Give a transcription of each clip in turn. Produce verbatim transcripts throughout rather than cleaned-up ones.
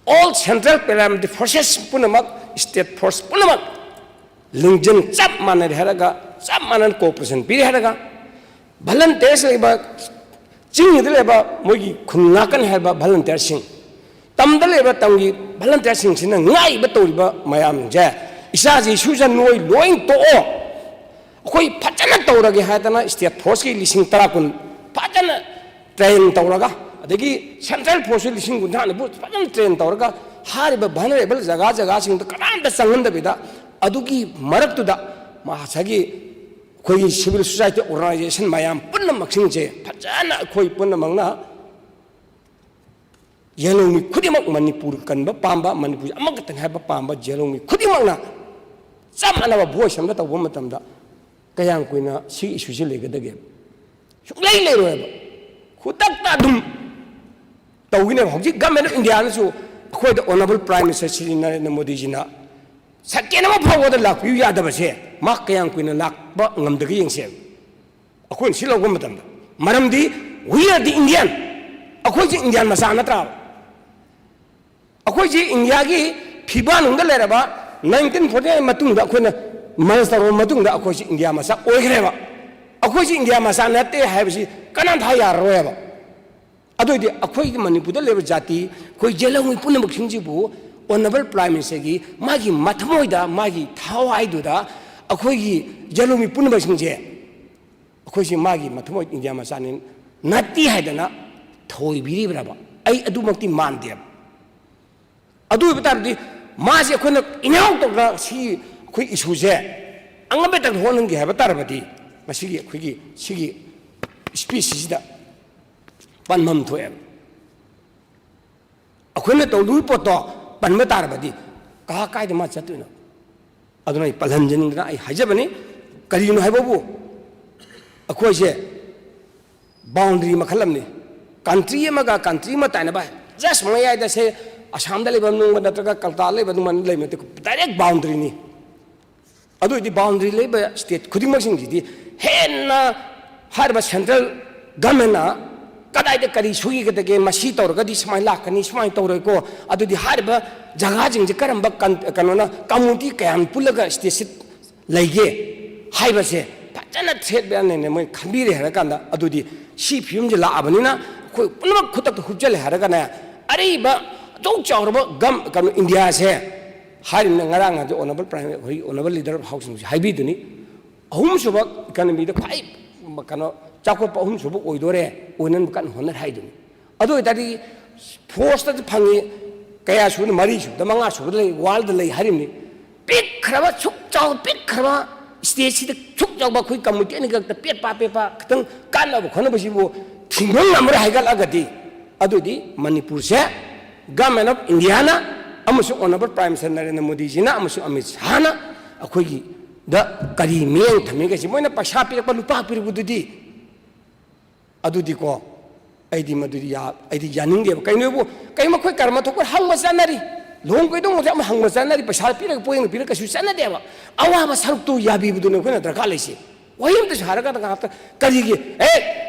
All central paramilitary forces ꯄꯨꯝꯅꯃꯛ, state force ꯄꯨꯝꯅꯃꯛ ꯂꯤꯡꯖꯦꯜ ꯆꯞ ꯃꯥꯟꯅꯔꯦ ꯍꯥꯏꯔꯒ, ꯆꯞ ꯃꯥꯟꯅꯅ cooperation ꯄꯤꯔꯦ ꯍꯥꯏꯔꯒ, volunteers ꯂꯩꯕ, ꯆꯤꯡꯗ ꯂꯩꯕ ꯃꯣꯏꯒꯤ ꯈꯨꯟ ꯉꯥꯛꯀꯅꯤ ꯍꯥꯏꯕ volunteerꯁꯤꯡ, ꯇꯝꯗ ꯂꯩꯕ ꯇꯝꯒꯤ volunteerꯁꯤꯡꯁꯤꯅ ꯉꯥꯛꯏꯕ ꯇꯧꯔꯤꯕ ꯃꯌꯥꯝꯁꯦ, ꯏꯆꯥꯁꯤ ꯏꯁꯨꯁꯦ ꯅꯣꯏ ꯂꯣꯏ ꯇꯣꯛꯑꯣ, ꯑꯩꯈꯣꯏ ꯐꯖꯅ ꯇꯧꯔꯒꯦ ꯍꯥꯏꯗꯅ state forceꯀꯤ ꯂꯤꯁꯤꯡ ꯇꯔꯥ ꯀꯨꯟ ꯐꯖꯅ train ꯇꯧꯔꯒ, ꯑꯗꯒꯤ central forceꯁꯨ ꯂꯤꯁꯤꯡ ꯀꯨꯟꯊ꯭ꯔꯥ ꯅꯤꯐꯨ ꯐꯖꯅ train ꯇꯧꯔꯒ, ꯍꯥꯏꯔꯤꯕ vulnerable ꯖꯒꯥ ꯖꯒꯥꯁꯤꯡꯗ ꯀꯅꯥꯝꯇ ꯆꯪꯍꯟꯗꯕꯤꯗ, ꯑꯗꯨꯒꯤ ꯃꯔꯛꯇꯨꯗ ꯉꯁꯥꯏꯒꯤ ꯑꯩꯈꯣꯏꯒꯤ civil society organisation ꯃꯌꯥꯝ ꯄꯨꯝꯅꯃꯛꯁꯤꯡꯁꯦ ꯐꯖꯅ ꯑꯩꯈꯣꯏ ꯄꯨꯝꯅꯃꯛꯅ ꯌꯦꯜꯍꯧꯃꯤ ꯈꯨꯗꯤꯡꯃꯛ, ꯃꯅꯤꯄꯨꯔ ꯀꯟꯕ ꯄꯥꯝꯕ, ꯃꯅꯤꯄꯨꯔ ꯑꯃꯈꯛꯇꯅꯤ ꯍꯥꯏꯕ ꯄꯥꯝꯕ ꯌꯦꯜꯍꯧꯃꯤ ꯈꯨꯗꯤꯡꯃꯛꯅ ꯆꯞ ꯃꯥꯟꯅꯕ voice ꯑꯃ ꯇꯧꯕ ꯃꯇꯝꯗ ꯀꯌꯥꯝ ꯀꯨꯏꯅ ꯁꯤ issueꯁꯦ ꯂꯩꯒꯗꯒꯦ? ꯁꯨꯡꯂꯩ ꯂꯩꯔꯣꯏꯕ꯫ ꯈꯨꯗꯛꯇ ꯑꯗꯨꯝ ꯇꯧꯒꯅꯦꯕ꯫ ꯍꯧꯖꯤꯛ Government of Indiaꯅꯁꯨ ꯑꯩꯈꯣꯏꯗ Honourable Prime Minister Shri Narendra ꯃꯣꯗꯤꯖꯤꯅ second ꯑꯃ ꯐꯥꯎꯕꯗ ꯂꯥꯛꯄꯤꯌꯨ ꯌꯥꯗꯕꯁꯦ, ꯃꯥ ꯀꯌꯥꯝ ꯀꯨꯏꯅ ꯂꯥꯛꯄ ꯉꯝꯗꯒꯦ ꯌꯦꯡꯁꯦꯕ꯫ ꯑꯩꯈꯣꯏꯅ ꯁꯤ ꯂꯧꯕ ꯃꯇꯝꯗ, ꯃꯔꯝꯗꯤ we are the Indian, ꯑꯩꯈꯣꯏꯁꯦ Indian ꯃꯆꯥ ꯅꯠꯇ꯭ꯔꯥꯕ? ꯑꯩꯈꯣꯏꯁꯦ Indiaꯒꯤ ꯐꯤꯕꯥꯟ ꯅꯨꯡꯗ ꯂꯩꯔꯕ, nineteen forty nine ꯃꯇꯨꯡꯗ ꯑꯩꯈꯣꯏꯅ merge ꯇꯧꯔꯕ ꯃꯇꯨꯡꯗ ꯑꯩꯈꯣꯏꯁꯦ India ꯃꯆꯥ ꯑꯣꯏꯈ꯭ꯔꯦꯕ꯫ ꯑꯩꯈꯣꯏꯁꯦ India ꯃꯆꯥ ꯅꯠꯇꯦ ꯍꯥꯏꯕꯁꯤ ꯀꯅꯥꯝꯇ ꯍꯥꯏ ꯌꯥꯔꯔꯣꯏꯕ꯫ ꯑꯗꯨ ꯑꯣꯏꯗꯤ ꯑꯩꯈꯣꯏꯒꯤ ꯃꯅꯤꯄꯨꯔꯗ ꯂꯩꯕ ꯖꯥꯇꯤ, ꯑꯩꯈꯣꯏ ꯌꯦꯜꯍꯧꯃꯤ ꯄꯨꯝꯅꯃꯛꯁꯤꯡꯁꯤꯕꯨ Honourable Prime Ministerꯒꯤ ꯃꯥꯒꯤ ꯃꯊꯃꯣꯏꯗ, ꯃꯥꯒꯤ ꯊꯋꯥꯏꯗꯨꯗ ꯑꯩꯈꯣꯏꯒꯤ ꯌꯦꯜꯍꯧꯃꯤ ꯄꯨꯝꯅꯃꯛꯁꯤꯡꯁꯦ, ꯑꯩꯈꯣꯏꯁꯦ ꯃꯥꯒꯤ ꯃꯊꯃꯣꯏ India ꯃꯆꯥꯅꯤ ꯅꯠꯇꯦ ꯍꯥꯏꯗꯅ ꯊꯧꯑꯣꯏꯕꯤꯔꯤꯕ꯭ꯔꯕ? ꯑꯩ ꯑꯗꯨꯃꯛꯇꯤ ꯃꯥꯟꯗꯦꯕ꯫ ꯑꯗꯨ ꯑꯣꯏꯕ ꯇꯥꯔꯗꯤ ꯃꯥꯁꯦ ꯑꯩꯈꯣꯏꯅ ꯏꯟꯅꯥꯎ ꯇꯧꯗꯅ ꯁꯤ ꯑꯩꯈꯣꯏ issueꯁꯦ ꯑꯉꯝꯕ ꯃꯊꯛꯇ ꯍꯣꯠꯅꯍꯟꯒꯦ ꯍꯥꯏꯕ ꯇꯥꯔꯕꯗꯤ, ꯉꯁꯤꯒꯤ ꯑꯩꯈꯣꯏꯒꯤ ꯁꯤꯒꯤ speechꯁꯤꯗ ꯄꯟꯐꯝ ꯊꯣꯛꯑꯦꯕ꯫ ꯑꯩꯈꯣꯏꯅ ꯇꯧꯗꯣꯏ ꯄꯣꯠꯇꯣ ꯄꯟꯕ ꯇꯥꯔꯕꯗꯤ ꯀꯥ ꯀꯥꯏꯗ ꯃꯥ ꯆꯠꯇꯣꯏꯅꯣ? ꯑꯗꯨꯅ ꯑꯩ ꯄꯜꯍꯟꯖꯅꯤꯡꯗꯅ ꯑꯩ ꯍꯥꯏꯖꯕꯅꯤ꯫ ꯀꯔꯤꯒꯤꯅꯣ ꯍꯥꯏꯕꯕꯨ, ꯑꯩꯈꯣꯏꯁꯦ boundary ꯃꯈꯜ ꯑꯃꯅꯤ꯫ Country ꯑꯃꯒ country ꯑꯃ ꯇꯥꯏꯅꯕ, just ꯃꯌꯥꯏꯗ ꯁꯦ ꯑꯁꯥꯝꯗ ꯂꯩꯕ ꯅꯨꯡꯕ ꯅꯠꯇ꯭ꯔꯒ ꯀꯜꯀꯇꯥꯗ ꯂꯩꯕ ꯅꯨꯡꯕ ꯂꯩꯕ ꯅꯠꯇꯦ, direct boundaryꯅꯤ꯫ ꯑꯗꯨ ꯑꯣꯏꯗꯤ boundary ꯂꯩꯕ state ꯈꯨꯗꯤꯡꯃꯛꯁꯤꯡꯁꯤꯗꯤ ꯍꯦꯟꯅ ꯍꯥꯏꯔꯤꯕ central governmentꯅ ꯀꯗꯥꯏꯗ ꯀꯔꯤ ꯁꯣꯏꯒꯗꯒꯦ, ꯃꯁꯤ ꯇꯧꯔꯒꯗꯤ ꯁꯨꯃꯥꯏꯅ ꯂꯥꯛꯀꯅꯤ, ꯁꯨꯃꯥꯏꯅ ꯇꯧꯔꯣꯏꯀꯣ, ꯑꯗꯨꯗꯤ ꯍꯥꯏꯔꯤꯕ ꯖꯒꯥꯁꯤꯡꯁꯦ ꯀꯔꯝꯕ ꯀꯟ-, ꯀꯩꯅꯣꯅ, ꯀꯝꯃꯨꯅꯤꯇꯤ ꯀꯌꯥꯝ ꯄꯨꯜꯂꯒ ꯁ꯭ꯇꯦꯠꯁꯤ ꯂꯩꯒꯦ ꯍꯥꯏꯕꯁꯦ ꯐꯖꯅ ꯊ꯭ꯔꯦꯠ ꯃꯌꯥꯝꯅꯅꯦ ꯃꯣꯏ ꯈꯟꯕꯤꯔꯦ ꯍꯥꯏꯔꯀꯥꯟꯗ, ꯑꯗꯨꯗꯤ ꯁꯤ ꯐꯤꯕꯝꯁꯦ ꯂꯥꯛꯑꯕꯅꯤꯅ ꯑꯩꯈꯣꯏ ꯄꯨꯝꯅꯃꯛ ꯈꯨꯗꯛꯇ ꯍꯨꯞꯆꯜꯂꯦ ꯍꯥꯏꯔꯒꯅꯦ, ꯑꯔꯤꯕ ꯑꯆꯧ ꯆꯥꯎꯔꯕ ꯒꯝ-, ꯀꯩꯅꯣ, ꯏꯟꯗꯤꯌꯥꯁꯦ ꯍꯥꯏꯔꯤꯕꯅ ꯉꯔꯥꯡ ꯍꯥꯏꯗꯤ ꯑꯣꯅꯔꯦꯕꯜ ꯄ꯭ꯔꯥꯏꯝ, ꯑꯩꯈꯣꯏꯒꯤ ꯑꯣꯅꯔꯦꯕꯜ ꯂꯤꯗꯔ ꯑꯣꯐ ꯍꯥꯎꯁ ꯍꯥꯏꯕꯤꯗꯨꯅꯤ, ꯑꯍꯨꯝꯁꯨꯕ ꯏꯀꯅꯃꯤꯗ ꯈ꯭ꯋꯥꯏ ꯀꯩꯅꯣ ꯆꯥꯎꯈꯠꯄ ꯑꯍꯨꯝꯁꯨꯕ ꯑꯣꯏꯗꯣꯔꯦ, ꯑꯣꯏꯅꯅꯕ ꯀꯟꯅ ꯍꯣꯠꯅꯔꯤ ꯍꯥꯏꯗꯨꯅꯤ꯫ ꯑꯗꯨ ꯑꯣꯏꯇꯥꯔꯗꯤ ꯐꯣꯔꯁꯇꯁꯨ ꯐꯪꯉꯤ, ꯀꯌꯥ ꯁꯨꯕꯅꯣ, ꯃꯔꯤ ꯁꯨꯕꯗ, ꯃꯉꯥ ꯁꯨꯕꯗ ꯂꯩ, ꯋꯥꯔꯜꯗ ꯂꯩ ꯍꯥꯏꯔꯤꯕꯅꯤ꯫ ꯄꯤꯛꯈ꯭ꯔꯕ, ꯁꯨꯛ ꯆꯥꯎ ꯄꯤꯛꯈ꯭ꯔꯕ ꯁ꯭ꯇꯦꯠꯁꯤꯗ ꯁꯨꯛ ꯆꯥꯎꯕ ꯑꯩꯈꯣꯏ ꯀꯝꯃꯨꯅꯤꯇꯤ ꯑꯅꯤꯈꯛꯇ ꯄꯦꯠ ꯄꯥ ꯄꯦꯠ ꯄꯥ ꯈꯤꯇꯪ ꯀꯥꯟꯅꯕ ꯈꯣꯠꯅꯕꯁꯤꯕꯨ ꯊꯤꯡꯕ ꯉꯝꯃꯔꯣꯏ ꯍꯥꯏꯒꯠꯂꯒꯗꯤ, ꯑꯗꯨꯗꯤ ꯃꯅꯤꯄꯨꯔꯁꯦ Government of Indiaꯅ ꯑꯃꯁꯨꯡ ꯑꯣꯅꯔꯦꯕꯜ ꯄ꯭ꯔꯥꯏꯝ ꯃꯤꯅꯤꯁꯇꯔ ꯅꯔꯦꯟꯗ꯭ꯔ ꯃꯣꯗꯤꯖꯤꯅ ꯑꯃꯁꯨꯡ ꯑꯃꯤꯠ ꯁꯥꯍꯅ ꯑꯩꯈꯣꯏꯒꯤꯗ ꯀꯔꯤ ꯃꯤꯠꯌꯦꯡ ꯊꯝꯃꯤꯒꯦ? ꯃꯣꯏꯅ ꯄꯩꯁꯥ ꯄꯤꯔꯛꯄ, ꯂꯨꯄꯥ ꯄꯤꯔꯛꯄꯗꯨꯗꯤ, ꯑꯗꯨꯗꯤꯀꯣ, ꯑꯩꯗꯤ ꯃꯗꯨꯗꯤ ꯌꯥ-, ꯑꯩꯗꯤ ꯌꯥꯅꯤꯡꯗꯦꯕ꯫ ꯀꯩꯅꯣꯕꯨ, ꯀꯩ ꯃꯈꯣꯏ ꯀꯔꯃ ꯊꯣꯛꯄ ꯍꯪꯕ ꯆꯠꯅꯔꯤ, ꯂꯨꯍꯣꯡ ꯀꯩꯗꯧꯕꯁꯦ ꯑꯃ ꯍꯪꯕ ꯆꯠꯅꯔꯤ, ꯄꯩꯁꯥ ꯄꯤꯔꯒ ꯄꯣꯌꯦꯡ ꯄꯤꯔꯒ ꯀꯩꯁꯨ ꯆꯠꯅꯗꯦꯕ꯫ ꯑꯋꯥꯕ ꯁꯔꯨꯛꯇꯨ ꯌꯥꯕꯤꯕꯗꯨꯅꯦ ꯑꯩꯈꯣꯏꯅ ꯗꯔꯀꯥꯔ ꯂꯩꯁꯦ꯫ ꯋꯥꯍꯩ ꯑꯃꯇꯁꯨ ꯍꯥꯏꯔꯒ ꯉꯥꯏꯍꯥꯛꯇ ꯀꯔꯤꯒꯤ, "ꯑꯦ,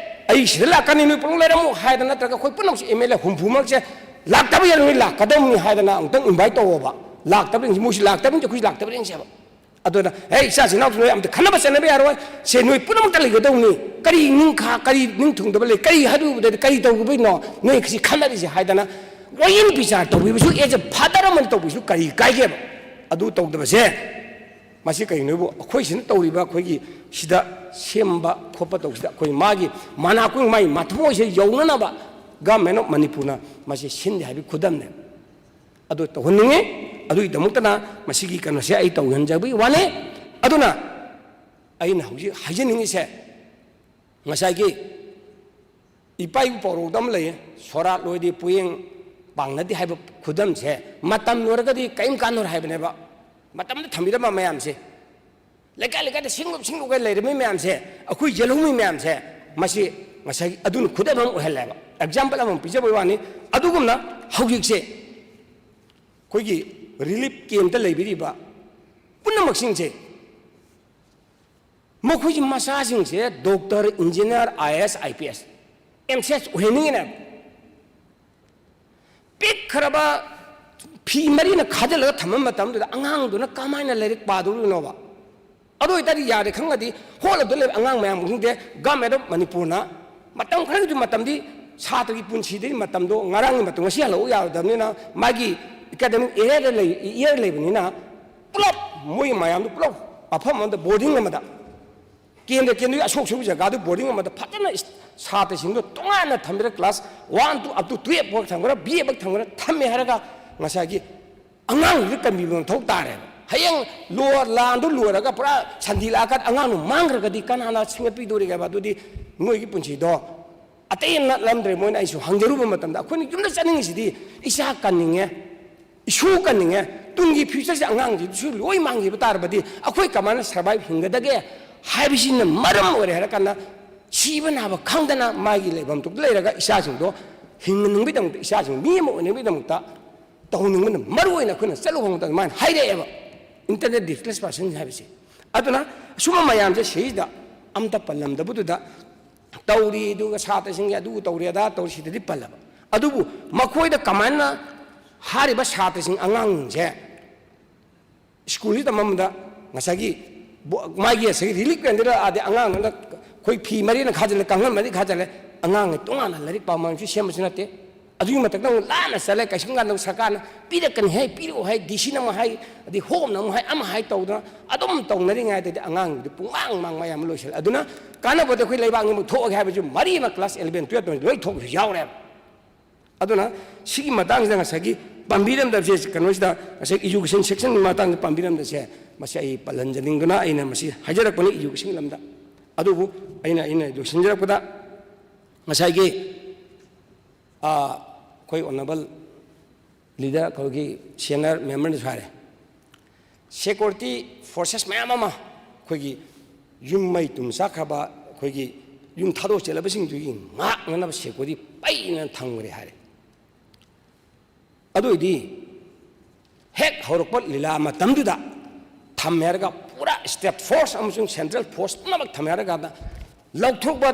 ꯑꯩ ꯁꯤꯗ ꯂꯥꯛꯀꯅꯤ, ꯅꯣꯏ ꯄꯨꯝꯅꯃꯛ ꯂꯩꯔꯝꯃꯨ" ꯍꯥꯏꯗꯅ, ꯅꯠꯇ꯭ꯔꯒ ꯑꯩꯈꯣꯏ ꯄꯨꯝꯅꯃꯛꯁꯦ ꯑꯦꯝ ꯑꯦꯜ ꯑꯦ ꯍꯨꯝꯐꯨꯃꯛꯁꯦ ꯂꯥꯛꯇꯕ ꯌꯥꯔꯣꯏ, ꯅꯣꯏ ꯂꯥꯛꯀꯗꯧꯅꯤ ꯍꯥꯏꯗꯅ ꯑꯃꯨꯛꯇꯪ ꯏꯟꯚꯥꯏꯠ ꯇꯧꯋꯣꯕ꯫ ꯂꯥꯛꯇꯕꯁꯤꯡꯁꯦ, ꯃꯣꯏꯁꯨ ꯂꯥꯛꯇꯕꯅꯤꯅ ꯑꯩꯈꯣꯏꯁꯨ ꯂꯥꯛꯇꯕꯅꯤꯁꯦꯕ꯫ ꯑꯗꯨꯅ, "ꯑꯦ, ꯏꯆꯥꯁꯤ ꯏꯅꯥꯎꯁꯤ ꯅꯣꯏ ꯑꯝꯇ ꯈꯟꯅꯕ ꯆꯠꯅꯕ ꯌꯥꯔꯣꯏ, ꯁꯦ ꯅꯣꯏ ꯄꯨꯝꯅꯃꯛꯇ ꯂꯩꯒꯗꯧꯅꯤ, ꯀꯔꯤ ꯅꯤꯡꯈꯥ, ꯀꯔꯤ ꯅꯤꯡꯊꯨꯡꯗꯕ ꯂꯩ, ꯀꯔꯤ ꯍꯥꯏꯔꯨꯕꯗꯗꯤ ꯀꯔꯤ ꯇꯧꯔꯨꯕꯩꯅꯣ ꯅꯣꯏ ꯁꯤ ꯈꯟꯅꯔꯤꯁꯦ?" ꯍꯥꯏꯗꯅ ꯋꯥꯌꯦꯜ ꯕꯤꯆꯥꯔ ꯇꯧꯕꯤꯕꯁꯨ, ꯑꯦꯖ ꯑꯦ ꯐꯥꯗꯔ ꯑꯃꯅ ꯇꯧꯕꯤꯕꯁꯨ ꯀꯔꯤ ꯀꯥꯏꯒꯦꯕ? ꯑꯗꯨ ꯇꯧꯗꯕꯁꯦ ꯃꯁꯤ ꯀꯩꯅꯣꯕꯨ, ꯑꯩꯈꯣꯏꯁꯤꯅ ꯇꯧꯔꯤꯕ ꯑꯩꯈꯣꯏꯒꯤ ꯁꯤꯗ ꯁꯦꯝꯕ ꯈꯣꯠꯄ ꯇꯧꯕꯁꯤꯗ ꯑꯩꯈꯣꯏ ꯃꯥꯒꯤ ꯃꯅꯥꯀꯣꯡ ꯃꯥꯒꯤ ꯃꯊꯃꯣꯏꯁꯦ ꯌꯧꯅꯅꯕ Government of ꯃꯅꯤꯄꯨꯔꯅ ꯃꯁꯤ ꯁꯤꯟꯗꯦ ꯍꯥꯏꯕꯒꯤ ꯈꯨꯗꯝꯅꯦ꯫ ꯑꯗꯨ ꯇꯧꯍꯟꯅꯤꯡꯉꯤ꯫ ꯑꯗꯨꯒꯤꯗꯃꯛꯇꯅ ꯃꯁꯤꯒꯤ ꯀꯩꯅꯣꯁꯦ ꯑꯩ ꯇꯧꯍꯟꯖꯕꯒꯤ ꯋꯥꯅꯤ꯫ ꯑꯗꯨꯅ ꯑꯩꯅ ꯍꯧꯖꯤꯛ ꯍꯥꯏꯖꯅꯤꯡꯉꯤꯁꯦ, ꯉꯁꯥꯏꯒꯤ ꯏꯄꯥ ꯏꯄꯨ ꯄꯥꯎꯔꯧꯗ ꯑꯃ ꯂꯩꯌꯦ, "ꯁꯣꯔꯥꯠ ꯂꯣꯏꯔꯗꯤ ꯄꯣꯌꯦꯡ ꯄꯥꯡꯅꯗꯦ" ꯍꯥꯏꯕ ꯈꯨꯗꯝꯁꯦ, ꯃꯇꯝ ꯂꯣꯏꯔꯒꯗꯤ ꯀꯔꯤꯝ ꯀꯥꯟꯅꯔꯣꯏ ꯍꯥꯏꯕꯅꯦꯕ꯫ ꯃꯇꯝꯗ ꯊꯝꯕꯤꯔꯝꯕ ꯃꯌꯥꯝꯁꯦ, ꯂꯩꯀꯥꯏ ꯂꯩꯀꯥꯏꯗ ꯁꯤꯡꯂꯨꯞ ꯁꯤꯡꯂꯨꯞꯀ ꯂꯩꯔꯝꯃꯤ ꯃꯌꯥꯝꯁꯦ, ꯑꯩꯈꯣꯏ ꯌꯦꯜꯍꯧꯃꯤ ꯃꯌꯥꯝꯁꯦ, ꯃꯁꯤ ꯉꯁꯥꯏꯒꯤ ꯑꯗꯨꯅ ꯈꯨꯗꯝ ꯑꯃ ꯑꯣꯏꯍꯜꯂꯦꯕ, ꯑꯦꯛꯖꯥꯝꯄꯜ ꯑꯃ ꯄꯤꯖꯕꯒꯤ ꯋꯥꯅꯤ꯫ ꯑꯗꯨꯒꯨꯝꯅ ꯍꯧꯖꯤꯛꯁꯦ ꯑꯩꯈꯣꯏꯒꯤ ꯔꯤꯂꯤꯐ ꯀꯦꯝꯞꯇ ꯂꯩꯕꯤꯔꯤꯕ ꯄꯨꯝꯅꯃꯛꯁꯤꯡꯁꯦ, ꯃꯈꯣꯏꯒꯤ ꯃꯆꯥꯁꯤꯡꯁꯦ doctor, engineer, I A S, I P ꯑꯦꯁ, ꯑꯦꯝꯁꯦꯁ ꯑꯣꯏꯍꯟꯅꯤꯡꯉꯤꯅꯦꯕ꯫ ꯄꯤꯛꯈ꯭ꯔꯕ ꯐꯤ ꯃꯔꯤꯅ ꯈꯥꯖꯤꯜꯂꯒ ꯊꯝꯕ ꯃꯇꯝꯗꯨꯗ ꯑꯉꯥꯡꯗꯨꯅ ꯀꯃꯥꯏꯅ ꯂꯥꯏꯔꯤꯛ ꯄꯥꯗꯧꯔꯤꯅꯣꯕ? ꯑꯗꯨ ꯑꯣꯏꯇꯥꯔꯗꯤ ꯌꯥꯔꯦ ꯈꯪꯉꯗꯤ ꯍꯣꯜ ꯑꯗꯨ ꯂꯩꯕ ꯑꯉꯥꯡ ꯃꯌꯥꯝ ꯈꯪꯗꯦ, ꯒꯚꯔꯟꯃꯦꯟ ꯑꯣꯐ ꯃꯅꯤꯄꯨꯔꯅ ꯃꯇꯝ ꯈꯔꯒꯤ ꯃꯇꯝꯗꯤ ꯁꯥꯇ꯭ꯔꯒꯤ ꯄꯨꯟꯁꯤꯗꯒꯤ ꯃꯇꯝꯗꯣ ꯉꯔꯥꯡꯒꯤ ꯃꯇꯝ ꯉꯁꯤ ꯍꯜꯂꯛꯎ ꯌꯥꯔꯣꯏꯗꯕꯅꯤꯅ ꯃꯥꯒꯤ ꯑꯦꯀꯥꯗꯃꯤꯛ ꯏꯌꯔꯗ ꯂꯩ, ꯏꯌꯔ ꯂꯩꯕꯅꯤꯅ ꯄꯨꯂꯞ ꯃꯣꯏ ꯃꯌꯥꯝꯗꯣ ꯄꯨꯂꯞ ꯃꯐꯝ ꯑꯃꯗ ꯕꯣꯔꯗꯤꯡ ꯑꯃꯗ ꯀꯦꯟꯗ꯭ꯔ ꯀꯦꯟꯗ꯭ꯔꯒꯤ ꯑꯁꯣꯛ ꯁꯣꯛꯄ ꯖꯒꯥꯗꯨ ꯕꯣꯔꯗꯤꯡ ꯑꯃꯗ ꯐꯖꯅ ꯏꯁ-, ꯁꯥꯇ꯭ꯔꯁꯤꯡꯗꯣ ꯇꯣꯉꯥꯟꯅ ꯊꯝꯕꯤꯔ class one to up to twelve ꯐꯥꯎ ꯊꯝꯈ꯭ꯔ ꯕꯤ ꯑꯦ ꯐꯥꯎ ꯊꯝꯈ꯭ꯔ ꯊꯝꯃꯦ ꯍꯥꯏꯔꯒ ꯉꯁꯥꯏꯒꯤ ꯑꯉꯥꯡꯗꯨꯗ ꯀꯟꯕꯤꯕ ꯃꯊꯧ ꯇꯥꯔꯦꯕ꯫ ꯍꯌꯦꯡ ꯂꯣ-, ꯂꯥꯟꯗꯨ ꯂꯣꯏꯔꯒ ꯄꯨꯔꯥ ꯁꯟꯗꯤ ꯂꯥꯛꯑꯀꯥꯟꯗ ꯑꯉꯥꯡꯗꯨ ꯃꯥꯡꯈ꯭ꯔꯒꯗꯤ ꯀꯅꯥꯅ ꯁꯦꯝꯒꯠꯄꯤꯗꯣꯔꯤꯒꯦꯕ? ꯑꯗꯨꯗꯤ ꯃꯣꯏꯒꯤ ꯄꯨꯟꯁꯤꯗꯣ ꯑꯇꯩ ꯅꯠꯂꯝꯗ꯭ꯔꯦ꯫ ꯃꯣꯏꯅ ꯑꯩꯁꯨ ꯍꯪꯖꯔꯨꯕ ꯃꯇꯝꯗ ꯑꯩꯈꯣꯏꯅ ꯌꯨꯝꯗ ꯆꯠꯅꯤꯡꯉꯤꯁꯤꯗꯤ ꯏꯆꯥ ꯀꯟꯅꯤꯡꯉꯦ, ꯏꯁꯨ ꯀꯟꯅꯤꯡꯉꯦ, ꯇꯨꯡꯒꯤ ꯐ꯭ꯌꯨꯆꯔꯁꯦ ꯑꯉꯥꯡꯁꯤꯗꯁꯨ ꯂꯣꯏ ꯃꯥꯡꯈꯤꯕ ꯇꯥꯔꯕꯗꯤ ꯑꯩꯈꯣꯏ ꯀꯃꯥꯏꯅ ꯁꯔꯚꯥꯏꯚ ꯍꯤꯡꯒꯗꯒꯦ ꯍꯥꯏꯕꯁꯤꯅ ꯃꯔꯝ ꯑꯣꯏꯔꯦ ꯍꯥꯏꯔꯀꯥꯟꯗ ꯁꯤꯕ ꯅꯥꯕ ꯈꯪꯗꯅ ꯃꯥꯒꯤ ꯂꯩꯐꯝ ꯊꯣꯛꯇ ꯂꯩꯔꯒ ꯏꯆꯥꯁꯤꯡꯗꯣ ꯍꯤꯡꯍꯟꯅꯤꯡꯕꯒꯤꯗꯃꯛꯇ, ꯏꯆꯥꯁꯤꯡ ꯃꯤ ꯑꯃ ꯑꯣꯏꯅꯤꯡꯕꯒꯤꯗꯃꯛꯇ ꯇꯧꯍꯟꯅꯤꯡꯕꯅ ꯃꯔꯨ ꯑꯣꯏꯅ ꯑꯩꯈꯣꯏꯅ ꯆꯠꯂꯨꯕ ꯃꯇꯝꯗ ꯑꯗꯨꯃꯥꯏꯅ ꯍꯥꯏꯔꯛꯑꯦꯕ, ꯏꯟꯇꯔꯅꯦꯜ ꯗꯤꯁꯄ꯭ꯂꯦꯁ ꯄꯥꯔꯁꯟ ꯍꯥꯏꯕꯁꯦ꯫ ꯑꯗꯨꯅ ꯑꯁꯨꯝꯕ ꯃꯌꯥꯝꯁꯦ ꯁꯤꯗ ꯑꯝꯇ ꯄꯜꯂꯝꯗꯕꯗꯨꯗ ꯇꯧꯔꯤ, ꯑꯗꯨꯒ ꯁꯥꯇ꯭ꯔꯁꯤꯡꯒꯤ ꯑꯗꯨ ꯇꯧꯔꯤ, ꯑꯗꯥ ꯇꯧꯔꯤ, ꯁꯤꯗꯗꯤ ꯄꯜꯂꯕ꯫ ꯑꯗꯨꯕꯨ ꯃꯈꯣꯏꯗ ꯀꯃꯥꯏꯅ ꯍꯥꯏꯔꯤꯕ ꯁꯥꯇ꯭ꯔꯁꯤꯡ ꯑꯉꯥꯡꯁꯤꯡꯁꯦ ꯁ꯭ꯀꯨꯜꯁꯤ ꯇꯝꯃꯝꯕꯗ ꯉꯁꯥꯏꯒꯤ ꯕꯣ-, ꯃꯥꯒꯤ ꯉꯁꯥꯏꯒꯤ ꯔꯤꯂꯤꯐ ꯀꯦꯝꯗꯨꯗ ꯑꯥꯗꯤ ꯑꯉꯥꯡꯗꯨꯅ ꯑꯩꯈꯣꯏ ꯐꯤ ꯃꯔꯤꯅ ꯈꯥꯖꯤꯜꯂꯦ, ꯀꯥꯡꯈꯟ ꯃꯔꯤ ꯈꯥꯖꯤꯜꯂꯦ, ꯑꯉꯥꯡꯅ ꯇꯣꯉꯥꯟꯅ ꯂꯥꯏꯔꯤꯛ ꯄꯥꯐꯝꯁꯨ ꯁꯦꯝꯕꯁꯨ ꯅꯠꯇꯦ꯫ ꯑꯗꯨꯒꯤ ꯃꯊꯛꯇ ꯑꯃꯨꯛ ꯂꯥꯞꯅ ꯆꯠꯂꯦ, ꯀꯩꯁꯨꯝ ꯀꯥꯟꯗ ꯁꯔꯀꯥꯔꯅ ꯄꯤꯔꯛꯀꯅꯤ ꯍꯥꯏ, ꯄꯤꯔꯛꯑꯣ ꯍꯥꯏ, ꯗꯤ ꯁꯤꯅ ꯑꯃꯨꯛ ꯍꯥꯏ, ꯑꯗꯩ ꯍꯣꯝꯅ ꯑꯃꯨꯛ ꯍꯥꯏ, ꯑꯃ ꯍꯥꯏ ꯇꯧꯗꯅ ꯑꯗꯨꯝ ꯇꯧꯅꯔꯤꯉꯩꯗꯗꯤ ꯑꯉꯥꯡꯗꯨ ꯄꯨꯡꯃꯥꯡ ꯃꯥꯡ ꯃꯌꯥꯝ ꯑꯃ ꯂꯣꯏꯁꯤꯜꯂꯦ꯫ ꯑꯗꯨꯅ ꯀꯥꯟꯅꯕꯗ ꯑꯩꯈꯣꯏ ꯂꯩꯕꯥꯛ ꯑꯅꯤꯃꯛ ꯊꯣꯛꯑꯒꯦ ꯍꯥꯏꯕꯁꯨ ꯃꯔꯤ ꯑꯃ ꯀ꯭ꯂꯥꯁ ꯑꯦꯂꯚꯦꯟ ꯇꯨꯌꯦꯜꯞꯇ ꯂꯣꯏ ꯊꯣꯛꯄꯁꯨ ꯌꯥꯎꯔꯦꯕ꯫ ꯑꯗꯨꯅ ꯁꯤꯒꯤ ꯃꯇꯥꯡꯁꯤꯗ ꯉꯁꯥꯏꯒꯤ ꯄꯥꯝꯕꯤꯔꯝꯗꯕꯁꯦ ꯀꯩꯅꯣꯁꯤꯗ ꯉꯁꯥꯏ ꯏꯖꯨꯀꯦꯁꯟ ꯁꯦꯛꯁꯟꯒꯤ ꯃꯇꯥꯡꯗ ꯄꯥꯝꯕꯤꯔꯝꯗꯕꯁꯦ ꯃꯁꯤ ꯑꯩ ꯄꯜꯍꯟꯖꯅꯤꯡꯗꯨꯅ ꯑꯩꯅ ꯃꯁꯤ ꯍꯥꯏꯖꯔꯛꯄꯅꯤ ꯏꯖꯨꯀꯦꯁꯟꯒꯤ ꯂꯝꯗ꯫ ꯑꯗꯨꯕꯨ ꯑꯩꯅ, ꯑꯩꯅ ꯂꯣꯏꯁꯤꯟꯖꯔꯛꯄꯗ ꯉꯁꯥꯏꯒꯤ, ꯑ, ꯑꯩꯈꯣꯏ ꯑꯣꯅꯔꯦꯕꯜ ꯂꯤꯗꯔ, ꯑꯩꯈꯣꯏꯒꯤ ꯁꯦꯅꯤꯌꯔ ꯃꯦꯝꯕꯔꯅꯁꯨ ꯍꯥꯏꯔꯦ, ꯁꯦꯀ꯭ꯌꯨꯔꯤꯇꯤ ꯐꯣꯔꯁꯦꯁ ꯃꯌꯥꯝ ꯑꯃ ꯑꯩꯈꯣꯏꯒꯤ ꯌꯨꯝ ꯃꯩ ꯇꯨꯝ ꯆꯥꯛꯈ꯭ꯔꯕ, ꯑꯩꯈꯣꯏꯒꯤ ꯌꯨꯝ ꯊꯥꯗꯣꯛ ꯆꯦꯜꯂꯕꯁꯤꯡꯗꯨꯒꯤ ꯉꯥꯛꯅꯅꯕ ꯁꯦꯀ꯭ꯌꯨꯔꯤꯇꯤ ꯄꯩꯅ ꯊꯝꯈ꯭ꯔꯦ ꯍꯥꯏꯔꯦ꯫ ꯑꯗꯨ ꯑꯣꯏꯗꯤ ꯍꯦꯛ ꯍꯧꯔꯛꯄ ꯂꯤꯂꯥ ꯃꯇꯝꯗꯨꯗ ꯊꯝꯃꯦ ꯍꯥꯏꯔꯒ ꯄꯨꯔꯥ ꯁ꯭ꯇꯦꯠ ꯐꯣꯔꯁ ꯑꯃꯁꯨꯡ ꯁꯦꯟꯇ꯭ꯔꯦꯜ ꯐꯣꯔꯁ ꯄꯨꯝꯅꯃꯛ ꯊꯝꯃꯦ ꯍꯥꯏꯔꯀꯥꯟꯗ ꯂꯧꯊꯣꯛꯄ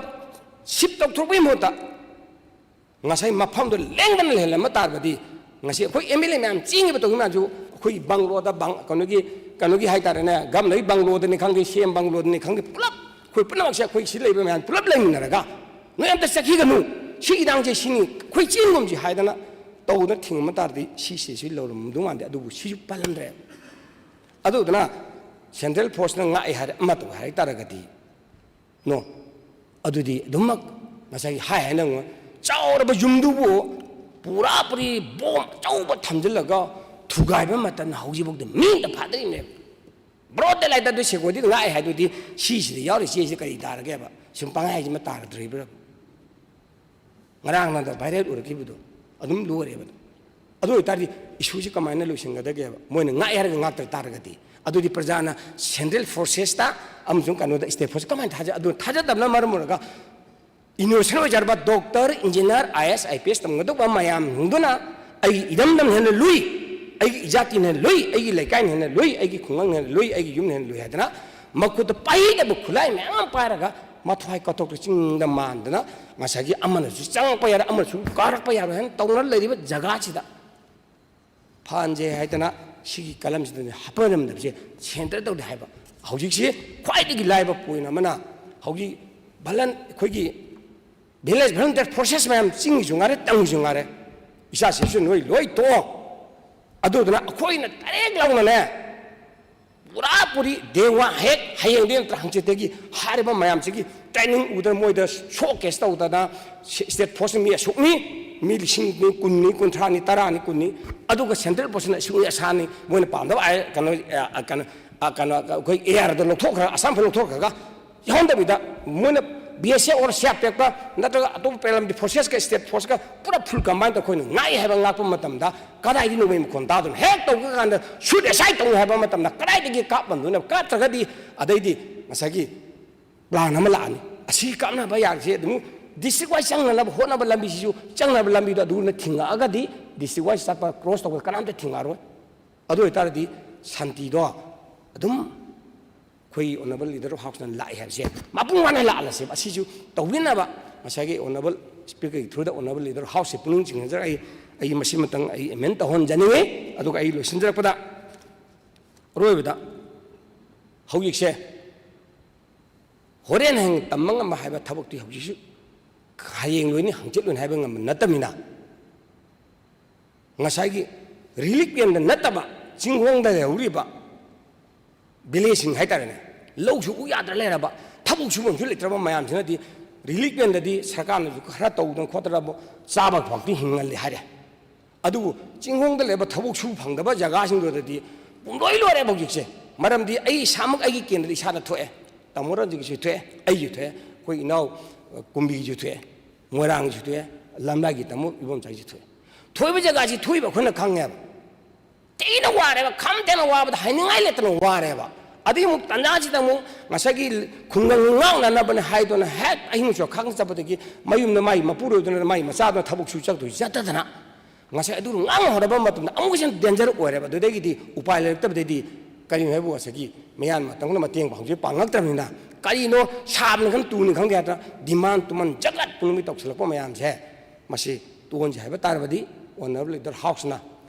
ꯁꯤꯞ ꯇꯧꯊꯣꯔꯛꯄꯒꯤ ꯃꯍꯨꯠꯇ ꯉꯁꯥꯏ ꯃꯐꯝꯗꯣ ꯂꯦꯡꯗꯅ ꯂꯩꯍꯜꯂꯝꯕ ꯇꯥꯔꯒꯗꯤ, ꯉꯁꯤ ꯑꯩꯈꯣꯏ ꯑꯦꯝ ꯑꯦꯜ ꯑꯦ ꯃꯌꯥꯝ ꯆꯦꯟꯈꯤꯕ ꯇꯧꯈꯤꯕ ꯃꯌꯥꯝꯁꯨ ꯑꯩꯈꯣꯏ ꯕꯪꯒ꯭ꯂꯣꯗ ꯕꯪ-, ꯀꯩꯅꯣꯒꯤ, ꯀꯩꯅꯣꯒꯤ ꯍꯥꯏꯇꯥꯔꯦꯅꯦ, ꯒꯝꯂꯩ ꯕꯪꯒ꯭ꯂꯣꯗꯅꯤ ꯈꯪꯗꯦ, ꯁꯤ ꯑꯦꯝ ꯕꯪꯒ꯭ꯂꯣꯗꯅꯤ ꯈꯪꯗꯦ, ꯄꯨꯂꯞ ꯑꯩꯈꯣꯏ ꯄꯨꯝꯅꯃꯛꯁꯦ ꯑꯩꯈꯣꯏ ꯁꯤ ꯂꯩꯕ ꯃꯌꯥꯝ ꯄꯨꯂꯞ ꯂꯩꯃꯤꯟꯅꯔꯒ, "ꯅꯣꯏ ꯑꯝꯇ ꯆꯠꯈꯤꯒꯅꯨ, ꯁꯤ ꯏꯔꯥꯡꯁꯦ ꯁꯤꯅꯤ, ꯑꯩꯈꯣꯏ ꯆꯦꯟꯒꯨꯝꯁꯤ" ꯍꯥꯏꯗꯅ ꯇꯧꯗꯅ ꯊꯤꯡꯉꯝꯕ ꯇꯥꯔꯗꯤ ꯁꯤ ꯁꯤꯁꯨ ꯂꯧꯔꯝꯗꯧ ꯃꯥꯟꯗꯦ꯫ ꯑꯗꯨꯕꯨ ꯁꯤꯁꯨ ꯄꯜꯍꯟꯗ꯭ꯔꯦ꯫ ꯑꯗꯨꯗꯨꯅ ꯁꯦꯟꯇ꯭ꯔꯦꯜ ꯐꯣꯔꯁꯅ ꯉꯥꯛꯑꯦ ꯍꯥꯏꯔꯦ, ꯑꯃ ꯇꯧ ꯍꯥꯏ ꯇꯥꯔꯒꯗꯤ, ꯅꯣ, ꯑꯗꯨꯗꯤ ꯑꯗꯨꯃꯛ ꯉꯁꯥꯏꯒꯤ ꯍꯥꯏ ꯍꯥꯏꯅ ꯉꯣ-, ꯆꯥꯎꯔꯕ ꯌꯨꯝꯗꯨꯕꯨ ꯄꯨꯔꯥ ꯄꯨꯔꯤ ꯕꯣꯝ ꯑꯆꯧꯕ ꯊꯝꯖꯤꯜꯂꯒ ꯊꯨꯒꯥꯏꯕ ꯃꯇꯝꯗ ꯍꯧꯖꯤꯛꯐꯥꯎꯗ ꯃꯤ ꯑꯝꯇ ꯐꯥꯗ꯭ꯔꯤꯕꯅꯦꯕ꯫ ꯕ꯭ꯔꯣꯠ ꯗꯦ ꯂꯥꯏꯠꯇ ꯑꯗꯨ ꯁꯦꯀꯨꯔꯤꯇꯤꯗ ꯉꯥꯛꯑꯦ ꯍꯥꯏꯗꯨꯗꯤ ꯁꯤꯁꯤꯗ ꯌꯥꯎꯔꯤꯁꯦ ꯁꯤ ꯀꯔꯤ ꯇꯥꯔꯒꯦꯕ? ꯁꯨꯝ ꯄꯪꯍꯥꯏ ꯍꯥꯏꯁꯤꯃ ꯇꯥꯔꯗ꯭ꯔꯤꯕ꯭ꯔꯥ? ꯉꯔꯥꯡ ꯅꯍꯥꯟꯗ ꯚꯥꯏꯔꯦꯜ ꯑꯣꯏꯔꯛꯈꯤꯕꯗꯣ ꯑꯗꯨꯝ ꯂꯣꯏꯔꯦꯕ꯫ ꯑꯗꯨ ꯑꯣꯏꯇꯥꯔꯗꯤ ꯏꯁꯨꯁꯤ ꯀꯃꯥꯏꯅ ꯂꯣꯏꯁꯤꯟꯒꯗꯒꯦꯕ? ꯃꯣꯏꯅ ꯉꯥꯛꯑꯦ ꯍꯥꯏꯔꯒ ꯉꯥꯛꯇ ꯇꯥꯔꯒꯗꯤ, ꯑꯗꯨꯗꯤ ꯄ꯭ꯔꯖꯥꯅ ꯁꯦꯟꯇ꯭ꯔꯦꯜ ꯐꯣꯔꯁꯦꯁꯇ ꯑꯃꯁꯨꯡ ꯀꯩꯅꯣꯗ, ꯁ꯭ꯇꯦꯠ ꯐꯣꯔꯁ ꯀꯃꯥꯏꯅ ꯊꯥꯖ-, ꯑꯗꯨ ꯊꯥꯖꯗꯕꯅ ꯃꯔꯝ ꯑꯣꯏꯔꯒ ꯏꯅꯣꯁꯦꯟ ꯑꯣꯏꯖꯔꯕ doctor, engineer, I S, I P S ꯇꯝꯒꯗꯧꯕ ꯃꯌꯥꯝꯁꯤꯡꯗꯨꯅ ꯑꯩꯒꯤ ꯏꯔꯝꯗꯝꯅ ꯍꯦꯟꯅ ꯂꯨꯏ, ꯑꯩꯒꯤ ꯏꯖꯥꯇꯤꯅ ꯍꯦꯟꯅ ꯂꯨꯏ, ꯑꯩꯒꯤ ꯂꯩꯀꯥꯏꯅ ꯍꯦꯟꯅ ꯂꯨꯏ, ꯑꯩꯒꯤ ꯈꯨꯡꯒꯪꯅ ꯍꯦꯟꯅ ꯂꯨꯏ, ꯑꯩꯒꯤ ꯌꯨꯝꯅ ꯍꯦꯟꯅ ꯂꯨꯏ ꯍꯥꯏꯗꯅ ꯃꯈꯨꯠꯇ ꯄꯥꯏꯗꯕ ꯈꯨꯠꯂꯥꯏ ꯃꯌꯥꯝ ꯑꯃ ꯄꯥꯏꯔꯒ ꯃꯊ꯭ꯋꯥꯏ ꯀꯠꯊꯣꯛꯇ ꯆꯤꯡꯗ ꯃꯥꯟꯗꯅ ꯉꯁꯥꯏꯒꯤ ꯑꯃꯅꯁꯨ ꯆꯪꯉꯛꯄ ꯌꯥꯔꯣꯏ, ꯑꯃꯅꯁꯨ ꯀꯥꯔꯛꯄ ꯌꯥꯔꯣꯏ ꯍꯥꯏꯅ ꯇꯧꯅ ꯂꯩꯔꯤꯕ ꯖꯒꯥꯁꯤꯗ ꯐꯍꯟꯁꯦ ꯍꯥꯏꯗꯅ ꯁꯤꯒꯤ ꯀꯂꯝꯁꯤꯗꯅꯦ ꯍꯥꯞꯄꯔꯝꯗꯕꯁꯦ ꯁꯦꯟꯇꯔ ꯇꯧꯗꯦ ꯍꯥꯏꯕ꯫ ꯍꯧꯖꯤꯛꯁꯤ ꯈ꯭ꯋꯥꯏꯗꯒꯤ ꯂꯥꯏꯕ ꯄꯣꯏꯟ ꯑꯃꯅ ꯍꯧꯖꯤꯛ ꯚꯂꯟ-, ꯑꯩꯈꯣꯏꯒꯤ ꯚꯤꯂꯦꯖ ꯚꯣꯂꯨꯟꯇꯤꯌꯔ ꯐꯣꯔꯁꯦꯁ ꯃꯌꯥꯝ ꯆꯤꯡꯒꯤꯁꯨ ꯉꯥꯏꯔꯦ, ꯇꯝꯒꯤꯁꯨ ꯉꯥꯏꯔꯦ, ꯏꯆꯥꯁꯤꯁꯨ ꯅꯣꯏ ꯂꯣꯏ ꯇꯣꯛꯑꯣ꯫ ꯑꯗꯨꯗꯨꯅ ꯑꯩꯈꯣꯏꯅ ꯗꯥꯏꯔꯦꯛ ꯂꯥꯎꯅꯅꯦ ꯄꯨꯔꯥ ꯄꯨꯔꯤ ꯗꯦ ꯋꯥꯟ ꯍꯦꯛ ꯍꯌꯦꯡꯗꯒꯤ ꯅꯠꯇ꯭ꯔ ꯍꯪꯆꯤꯠꯇꯒꯤ ꯍꯥꯏꯔꯤꯕ ꯃꯌꯥꯝꯁꯤꯒꯤ ꯇ꯭ꯔꯦꯅꯤꯡ ꯎꯗꯅ ꯃꯣꯏꯗ ꯁꯣ ꯀꯦꯁ ꯇꯧꯗꯅ ꯁꯤ-, ꯁ꯭ꯇꯦꯠ ꯐꯣꯔꯁ ꯃꯤ ꯑꯁꯨꯛꯅꯤ, ꯃꯤ ꯂꯤꯁꯤꯡ ꯀꯨꯟꯅꯤ, ꯀꯨꯟꯊ꯭ꯔꯥꯅꯤ, ꯇꯔꯥꯅꯤ, ꯀꯨꯟꯅꯤ, ꯑꯗꯨꯒ ꯁꯦꯟꯇ꯭ꯔꯦꯜ ꯐꯣꯔꯁꯅ ꯑꯁꯨꯛꯅꯤ ꯑꯁꯥꯅꯤ, ꯃꯣꯏꯅ ꯄꯥꯝꯗꯕ ꯑꯥꯏ-, ꯀꯩꯅꯣ, ꯑ, ꯀꯩꯅꯣ, ꯑ, ꯀꯩꯅꯣ, ꯑꯩꯈꯣꯏ ꯑꯦ ꯑꯥꯔꯗ ꯂꯧꯊꯣꯛꯈ꯭ꯔꯒ, ꯑꯁꯥꯝ ꯐꯥꯎ ꯂꯧꯊꯣꯛꯈ꯭ꯔꯒ ꯌꯥꯎꯍꯟꯗꯕꯤꯗ ꯃꯣꯏꯅ B S F or C R P ꯑꯦꯐꯀ ꯅꯠꯇ꯭ꯔꯒ ꯑꯇꯣꯞꯄ ꯄꯦꯔꯥꯃꯤꯂꯤꯇꯔꯤ ꯐꯣꯔꯁꯦꯁꯀ ꯁ꯭ꯇꯦꯠ ꯐꯣꯔꯁꯀ ꯄꯨꯔꯥ ꯐꯨꯜ ꯀꯝꯕꯥꯏꯟ ꯇꯧꯔ ꯑꯩꯈꯣꯏꯅ ꯉꯥꯛꯏ ꯍꯥꯏꯕ ꯉꯥꯛꯄ ꯃꯇꯝꯗ ꯀꯗꯥꯏꯗꯒꯤ ꯅꯣꯡꯃꯩ ꯃꯈꯣꯟ ꯇꯥꯗꯣꯏꯅꯣ? ꯍꯦꯛ ꯇꯧꯕ ꯀꯥꯟꯗ ꯁꯨꯠ ꯑꯦꯁꯥꯏꯠ ꯇꯧꯅꯤ ꯍꯥꯏꯕ ꯃꯇꯝꯗ ꯀꯗꯥꯏꯗꯒꯤ ꯀꯥꯞꯄꯝꯗꯣꯏꯅꯣ? ꯀꯥꯞꯇ꯭ꯔꯒꯗꯤ ꯑꯗꯩꯗꯤ ꯉꯁꯥꯏꯒꯤ ꯄ꯭ꯂꯥꯟ ꯑꯃ ꯂꯥꯛꯑꯅꯤ꯫ ꯑꯁꯤ ꯀꯥꯞꯅꯕ ꯌꯥꯔꯤꯁꯦ ꯑꯗꯨꯝ ꯗꯤꯁꯇ꯭ꯔꯤꯛ ꯋꯥꯏꯁ ꯆꯪꯅꯅꯕ ꯍꯣꯠꯅꯕ ꯂꯝꯕꯤꯁꯤꯁꯨ, ꯆꯪꯅꯕ ꯂꯝꯕꯤꯗꯣ ꯑꯗꯨꯅ ꯊꯤꯡꯉꯛꯑꯒꯗꯤ ꯗꯤꯁꯇ꯭ꯔꯤꯛ ꯋꯥꯏꯁ ꯆꯠꯄ, ꯀ꯭ꯔꯣꯁ ꯇꯧꯕ ꯀꯅꯥꯝꯇ ꯊꯤꯡꯉꯛꯑꯔꯣꯏ꯫ ꯑꯗꯨ ꯑꯣꯏꯇꯥꯔꯗꯤ ꯁꯥꯟꯇꯤꯗꯣ ꯑꯗꯨꯝ ꯑꯩꯈꯣꯏꯒꯤ Honourable Leader of Houseꯅ ꯂꯥꯛꯑꯦ ꯍꯥꯏꯕꯁꯦ ꯃꯄꯨꯡ ꯐꯥꯅ ꯂꯥꯛꯍꯜꯂꯁꯦꯕ꯫ ꯑꯁꯤꯁꯨ ꯇꯧꯕꯤꯅꯕ ꯉꯁꯥꯏꯒꯤ Honourable Speakerꯒꯤ throughꯗ Honourable Leader of Houseꯁꯦ ꯄꯨꯛꯅꯤꯡ ꯆꯤꯡꯁꯤꯟꯖꯔꯒ ꯑꯩ, ꯑꯩ ꯃꯁꯤꯃꯇꯪ ꯑꯩ amend ꯇꯧꯍꯟꯖꯅꯤꯡꯉꯤ꯫ ꯑꯗꯨꯒ ꯑꯩ ꯂꯣꯏꯁꯤꯟꯖꯔꯛꯄꯗ, ꯑꯔꯣꯏꯕꯗ, ꯍꯧꯖꯤꯛꯁꯦ ꯍꯣꯔꯦꯟ ꯍꯌꯦꯡ ꯇꯝꯕ ꯉꯝꯕ ꯍꯥꯏꯕ ꯊꯕꯛꯇꯤ ꯍꯧꯖꯤꯛꯁꯨ ꯍꯌꯦꯡ ꯂꯣꯏꯅꯤ ꯍꯪꯆꯤꯠ ꯂꯣꯏꯅꯤ ꯍꯥꯏꯕ ꯉꯝꯕ ꯅꯠꯇꯕꯅꯤꯅ, ꯉꯁꯥꯏꯒꯤ relief campꯇ ꯅꯠꯇꯕ ꯆꯤꯡꯈꯣꯡꯗ ꯂꯩꯍꯧꯔꯤꯕ villageꯁꯤꯡ ꯍꯥꯏꯇꯥꯔꯦꯅꯦ, ꯂꯧꯁꯨ ꯎ ꯌꯥꯗ꯭ꯔ ꯂꯩꯔꯕ, ꯊꯕꯛ ꯁꯨꯐꯝꯁꯨ ꯂꯩꯇ꯭ꯔꯕ ꯃꯌꯥꯝꯁꯤꯅꯗꯤ relief campꯇꯗꯤ ꯁꯔꯀꯥꯔꯅꯁꯨ ꯈꯔ ꯇꯧꯗꯅ ꯈꯣꯠꯇꯅ ꯆꯥꯕ ꯐꯥꯎꯗꯤ ꯍꯤꯡꯍꯜꯂꯤ ꯍꯥꯏꯔꯦ꯫ ꯑꯗꯨꯕꯨ ꯆꯤꯡꯈꯣꯡꯗ ꯂꯩꯕ ꯊꯕꯛ ꯁꯨ ꯐꯪꯗꯕ ꯖꯒꯥꯁꯤꯡꯗꯨꯗꯗꯤ ꯄꯨꯡꯂꯣꯏ ꯂꯣꯏꯔꯦꯕ ꯍꯧꯖꯤꯛꯁꯦ꯫ ꯃꯔꯝꯗꯤ ꯑꯩ ꯏꯁꯥꯃꯛ ꯑꯩꯒꯤ ꯀꯦꯟꯗ꯭ꯔꯗ ꯏꯁꯥꯗ ꯊꯣꯛꯑꯦ, ꯇꯥꯃꯣ ꯔꯟꯖꯤꯠꯀꯤꯁꯨ ꯊꯣꯛꯑꯦ, ꯑꯩꯒꯤ ꯊꯣꯛꯑꯦ, ꯑꯩꯈꯣꯏ ꯏꯅꯥꯎ, ꯑ, ꯀꯨꯝꯕꯤꯒꯤꯁꯨ ꯊꯣꯛꯑꯦ, ꯃꯣꯏꯔꯥꯡꯒꯤꯁꯨ ꯊꯣꯛꯑꯦ, ꯂꯝꯂꯥꯏꯒꯤ ꯇꯥꯃꯣ ꯏꯕꯣꯝꯆꯥꯒꯤꯁꯨ ꯊꯣꯛꯑꯦ꯫ ꯊꯣꯛꯏꯕ ꯖꯒꯥꯁꯤ ꯊꯣꯛꯏꯕ ꯑꯩꯈꯣꯏꯅ ꯈꯪꯉꯦꯕ꯫ ꯊꯤꯅ ꯋꯥꯔꯦꯕ, ꯈꯝ ꯊꯦꯡꯅ ꯋꯥꯕꯗ ꯍꯥꯏꯅꯤꯡꯉꯥꯏ ꯂꯩꯇꯅ ꯋꯥꯔꯦꯕ꯫ ꯑꯗꯨꯒꯤ ꯑꯃꯨꯛ ꯇꯥꯟꯖꯥꯁꯤꯗ ꯑꯃꯨꯛ ꯉꯁꯥꯏꯒꯤ ꯈꯨꯡꯒꯪ ꯉꯥꯛꯅꯅꯕꯅꯦ ꯍꯥꯏꯗꯨꯅ ꯍꯦꯛ ꯑꯍꯤꯡ ꯁꯣꯛꯈꯥꯡ ꯆꯠꯄꯗꯒꯤ ꯃꯌꯨꯝꯗ ꯃꯥꯒꯤ ꯃꯄꯨꯔꯣꯏꯕꯗꯨꯅ ꯃꯥꯒꯤ ꯃꯆꯥꯗꯨꯅ ꯊꯕꯛ ꯁꯨ ꯆꯠꯇꯣꯏ ꯆꯠꯇꯗꯅ ꯉꯁꯥꯏ ꯑꯗꯨ ꯉꯥꯡꯍꯧꯔꯕ ꯃꯇꯝꯗ ꯑꯃꯨꯛꯀ ꯍꯦꯟꯅ danger ꯑꯣꯏꯔꯦꯕ꯫ ꯑꯗꯨꯗꯒꯤꯗꯤ ꯎꯄꯥꯏ ꯂꯩꯔꯛꯇꯕꯗꯩꯗꯤ ꯀꯔꯤꯅꯣ ꯍꯥꯏꯕꯨ ꯉꯁꯥꯏꯒꯤ ꯃꯌꯥꯟ ꯃꯇꯝꯅ ꯃꯇꯦꯡ ꯍꯧꯖꯤꯛ ꯄꯥꯡꯉꯛꯇ꯭ꯔꯕꯅꯤꯅ ꯀꯔꯤꯅꯣ ꯁꯥꯕꯅꯤ ꯈꯪ ꯇꯨꯅꯤ ꯈꯪꯗꯦ ꯍꯥꯏꯗꯅ demand ꯇꯨꯃꯟ ꯖꯒꯠ ꯄꯨꯝꯅꯃꯛꯀꯤ ꯇꯧꯁꯤꯜꯂꯛꯄ ꯃꯌꯥꯝꯁꯦ ꯃꯁꯤ ꯇꯣꯟꯁꯦ ꯍꯥꯏꯕ ꯇꯥꯔꯕꯗꯤ Honourable Leader of Houseꯅ